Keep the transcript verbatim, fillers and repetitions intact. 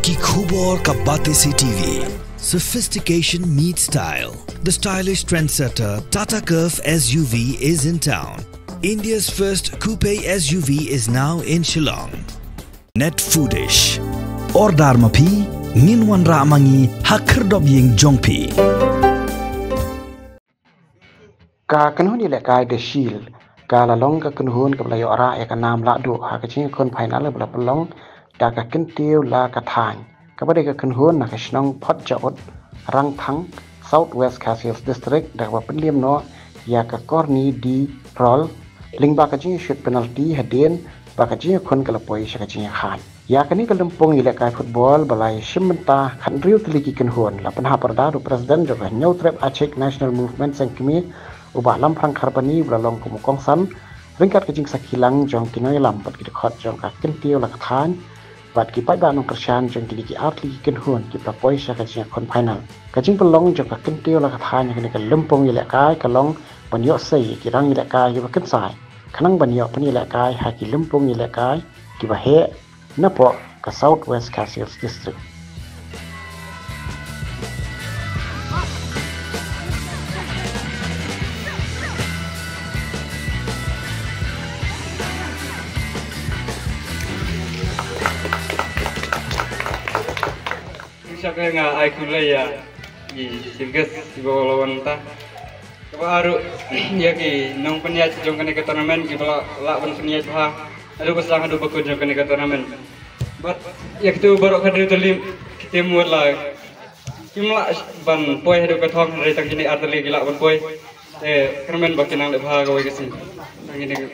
Ki khubor ka Batesi T V. Sophistication meets style. The stylish trendsetter Tata Curvv S U V is in town. India's first coupe S U V is now in Shillong. Net Foodish. Order ma phi, ngin wanrah ma ngi ha khyrdop ïing jong phi. Ka kynhun ïalehkai The Shield ka la long ka kynhun kaba la ïoh rah ïa ka nam lahduh ha ka jingïakhun final ba la pynlong da ka kyntiew la ka thaiñ, kaba dei ka kynhun na ka shnong Photjaud, Rangthang, South West Khasi Hills District, da kaba pynliem noh ïa ka Corny D Rol lyngba ka jingïashut penalty, hadien ba ka jingïakhun ka la poi sha ka jingïakhain. Ïa kane ka lympung ïalehkai football ba la ïashim bynta khathynriew tylli ki kynhun la pynhap ïa u President jong ka Hynñiewtrep Achik National Movement Seng Kmie, u Bah Lamphrang Kharbani, ba la long kum u kongsan ryngkat ka jingsakhi lang jong ki nongïalam bad ki dkhot jong ka kyntiew la ka thaiñ bad ki paidbah nongkyrshan jong kine ki artylli ki kynhun kiba la poi sha ka jingïakhun final. Ka jingpynlong jong ka kyntiew la ka thaiñ ha kane ka lympung ïalehkai ka long ban ïoh sei ïa ki rang ïalehkai kiba kynsai, khnang ban ïoh pynïalehkai ha ki lympung ïalehkai kiba heh napoh ka South West Khasi Hills District. Shisha nga ai khublei ïa i chief guest kiba la wan mynta. Kaba ar ruh ïa ki nongpynïaid jong kane ka tournament kiba la lah ban pynïaid bha haduh ba sdang haduh ba kut jong kane ka tournament. Bad ïa kitu baroh ka hynriew tylli ki team wat la kim lah ban poi haduh ka thong, hynrei tang kine ar tylli ki lah ban poi. Te kyrmen ba kin nang leh bha kawei ka sngi. Tang kine ki.